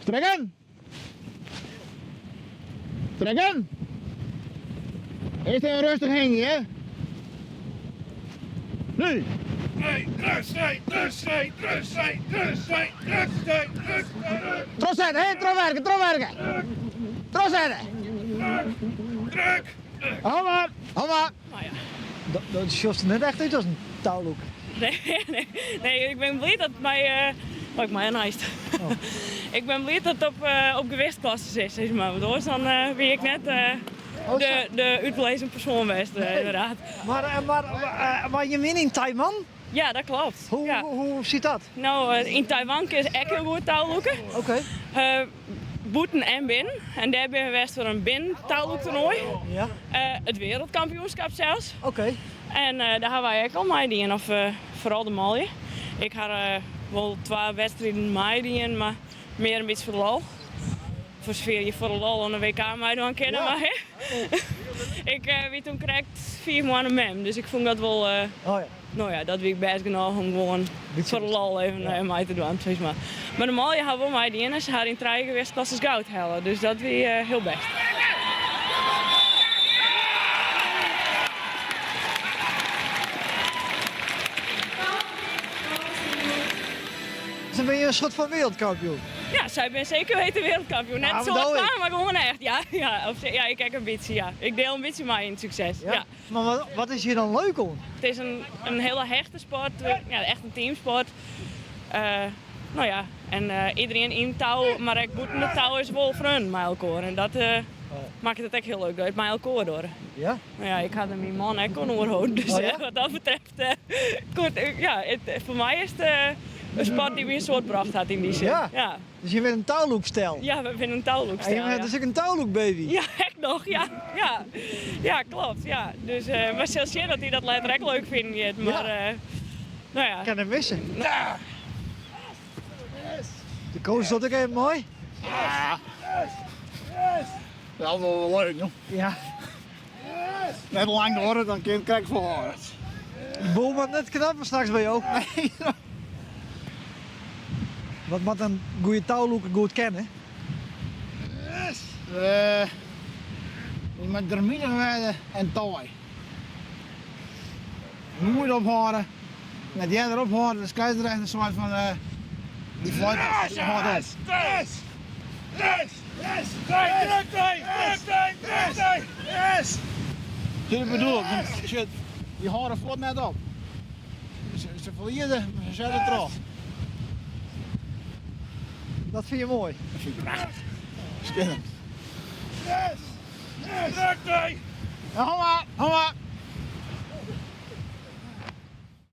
Strekken! Strekken! Earst even rêstich hingje, hè? Nu! Trochsette, hè? Trochwerke, trochwerke! Trochsette! Hou mar, hou mar! Dat sjochst der net echt út as in toulûker. Nee, nee, nee, ik bin bliid dat my, oh, ik mei neist. Oh. Ik bin bliid dat it op, op gewichtsklasses is, sis mar. Want oars dan wie ik net oh, de, de útlezen persoan west, nee. inderdaad. Mar, mar, mar je wiene yn Taiwan? Ja, dat klopt. Hoe, ja. hoe sit dat? No, yn Taiwan kinst ek hiel goed toulûke. Oké. Okay. Bûten en binnen. En dêr binne we west foar in binnen-toulûktoernoai. Ja. It wereldkampioenskap sels. Oké. En dêr hawwe wy ek al meidien, of foaral de manlju. Ik ha wol twa wedstriden meidien, mar mear in bytsje foar de lol. Foar safier je foar de lol oan de WK meidwaan kinne. Ja. Mar ik wie toen krekt fiif moanne mem, dus ik fûn dat wol. Oh ja. No ja, dat wie bêst genôch om gewoan foar de lol even mei te dwaan, sis mar. Mar de manlju hawwe wol meidien en se hawwe yn trije gewichtsklasses goud helle, dus dat wie hiel bêst. Dan binne je in soart fan wereldkampioen. Ja, sy binne seker weten wereldkampioen. Net Ja, soart bedoel ik. fan, mar gewoan echt. Ja, ja, op sich, ja, ik ek in bytsje, ja. Ik diel in bytsje mei yn it sukses. Ja. Ja. Mar wat, wat is hjir dan leuk oan? It is in, in hiele hechte sport, ja, echt in teamsport. Uh, no ja, en uh, iedereen yn tou, mar ek bûten de tou is wol freonen mei elkoar. En dat uh, makket it ek hiel leuk dat je it mei elkoar dogge. Ja? No ja, ik ha der myn man ek oan oerholden, dus Oh ja? wat dat betreft, goed, ja, it, foar my is it in sport dy't my in soad brocht hat yn dy sin. Ja. Ja. Dus je binne in toulûkstel? Ja, we binne in toulûkstel. En je ha dus ek in toulûkbaby? Ja, ek noch, ja. Ja, ja klopt. Ja. Dus, uh, we sille sjen dat hy dat letter ek leuk finen giet. Mar, ja. Uh, no ja. Kin net misse. De coach docht ek even mei. Ja. Dat is wol leuk, joh. Ja. Net lang duorret, dan kin it krekt folhâlde. De boel moat net knappe straks by jo. Wat moat in goede toulûker goed kenne? Uh, je moat gramminich wêze en taai. Noait ophâlde. Net earder ophâlde, dan krijst der echt in soart fan uh, dy fluit hâldt op. Sjoch, ik bedoel, sjoch, dy hâlde fuort net op. Se, se ferlieze, mar se sette troch. Dat fine je moai? Dat fyn ik prachtich. Skitterend. Ja, hou mar, hou mar.